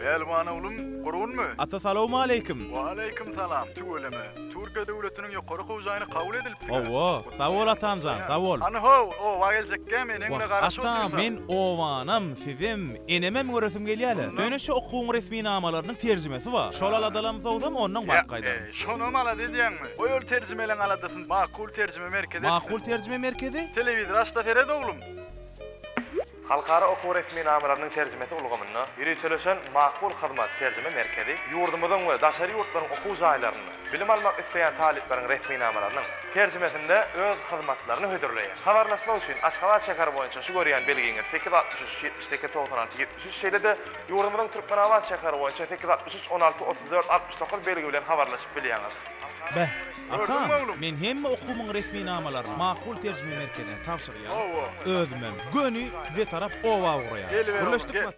Pälwan oglum, gurgunmy? Ata salowmaleýkim. Waleýkim salam, tüweleme. Türkiýe döwletiniň ýokary okuw jaýyna kabul edilipsiň-ä. Hawa, sag bol atamjan, sag bol. Hany how, oba geljekkäm eneň bilen Wah, garaşyp ata, otyrsa. men obanam, sizem, enemem göresim gelýä-le. Ýöne şu okuwyň resminamalarynyň terjimesi bar. Şol aladalam sowsam, onnoň baryp gaýdaryn. Ýa, şonam alada edýäňmi? Goý ol terjimeleň aladasyny Makul terjime merkezi etsin. Makul terjime merkezi? Telewizor aç-da seret, oglum. Halkara okuw resminamalarynyň terjimesi ulgamynda ýöriteleşen Makul Hyzmat terjime merkezi ýurdumyzyň we daşary ýurtlaryň okuw jaýlarynda bilim almak isleýän talyplaryň resminamalarynyň terjimesinde öz hyzmatlaryny hödürleýär. Habarlaşmak üçin Aşgabat şäheri boýunça şu görýän belgiňiz 863 78 96 73 şeýle-de ýurdumyzyň Türkmenabat şäheri boýunça 863 16 34 69 belgi bilen habarlaşyp bilýäňiz. Beh, atam, men hemme okuwymyň resminamalaryny Makul terjime merkezine tabşyrýan, özümem göni size tarap oba ugraýan. Gürleşdikmi?